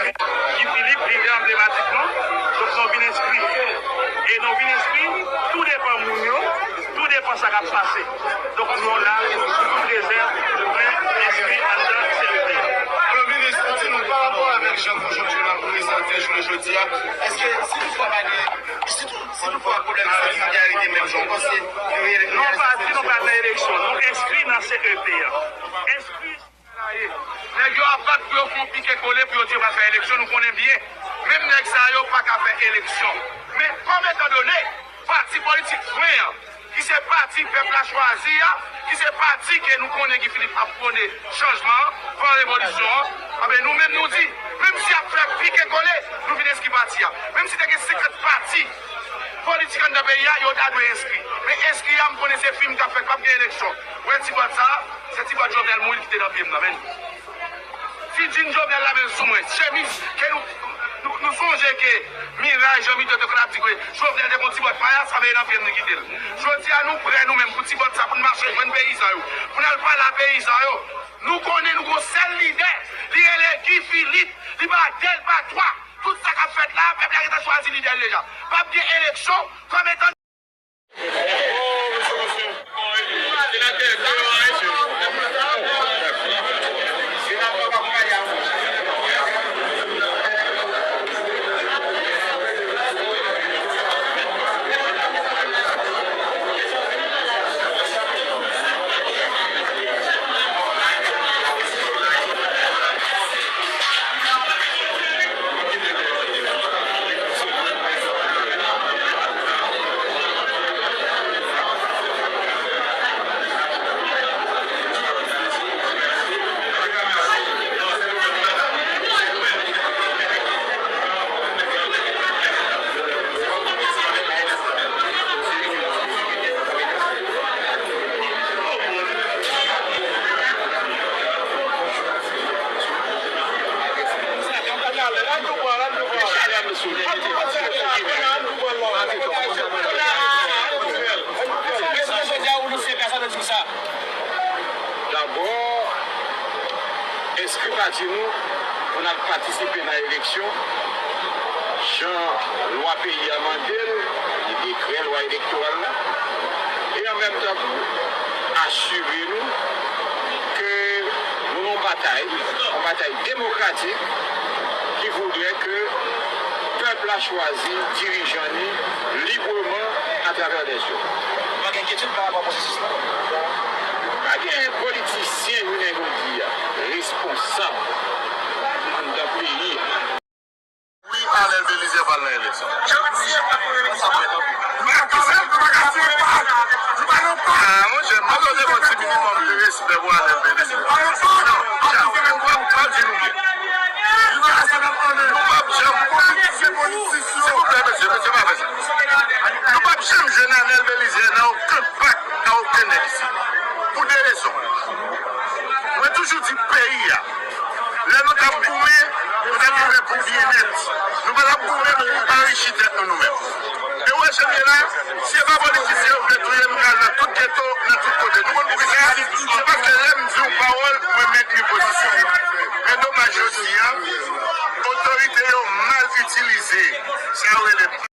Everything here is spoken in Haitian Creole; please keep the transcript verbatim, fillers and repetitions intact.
Guy Philippe, lidè anblematik nou. Donk, nou vin enskri. E nou vin enskri, tou depann moun yo, tou depann sa k ap pase. Donk, nou la pou tout rezèv, nou vin enskri anndan C E P. Premye minis, di nou, pa rapò avèk jan konjonkti la prezante jounen jodi a, èske si toutfwa pa gen, si tou- Si toutfwa pwoblèm sekirite a rete menm jan, w panse ke reyèl... Non, pa di nou pral nan eleksyon. Nou enskri nan C E P a. Enskri. Nèg yo ap bat pou yo fè yon pike kole pou yo di yo pral fè eleksyon, nou konnen byen. Menm nèg sa yo pa ka fè eleksyon. Men, kòm etandone, pati politik Fren an, ki se pati pèp la chwazi a, ki se pati ke nou konnen Guy Philippe ap pwone chanjman an, pran revolisyon an, anben nou menm nou di, menm si y ap fè pike kole, nou vin enskri pati a. Menm si te gen senkant pati politik anndan peyi a, yo ta dwe enskri. Men enskri a, m konnen se fim k ap fèt, p ap gen eleksyon. Ou wè ti bòt sa a, se ti bòt Jovenel Moïse ki te nan pye m nan, men. Ti djin Jovenel la, men l sou mwen. Chemiz ke nou, nou, nou sonje ke Miray Jean Mito te konn ap di ke Jovenel te gon ti bòt payas, anben e nan pye m li kite l. Jodi a, nou prè nou menm pou ti bòt sa, pou n mache jwenn peyizan yo, pou n al pale a peyizan yo. Nou konnen nou gon sèl lidè, li rele Guy Philippe, li pa de, li pa twa. Tout sa k ap fèt la, pèp la gentan chwazi lidè l deja. P ap gen eleksyon kòm etan Dabò, enskri pati nou pou n al patisipe nan eleksyon, jan lwa peyi a mande l, e dekrè lwa elektoral la, e an menm tan tou, asire nou ke nou nan yon batay, yon batay demokratik ki voudrè ke pèp la chwazi dirijan li libreman atravè lèzòn. Pa gen enkyetid pa rapò a pwosesis la? Pa gen politisyen jounen jodi a responsab anndan peyi a. Wi, Arnel Belizaire pral nan eleksyon. Ah, monchè, m pa tande yon ti minimòm de respè pou Arnel Belizaire. Non, m ap di nou byen. Nou p ap janm, silvouplè, mesye, mesye, pa fè sa. Nou p ap janm jwenn Arnel Belizaire nan okenn pak a okenn nèg isi. Pou de rezon. Mwen toujou di peyi a, lè nou t ap goumen, nou t ap goumen pou byennèt. Nou pa t ap goumen pou anrichi tèt nou, nou menm. E w wè jan n ye la, si e pa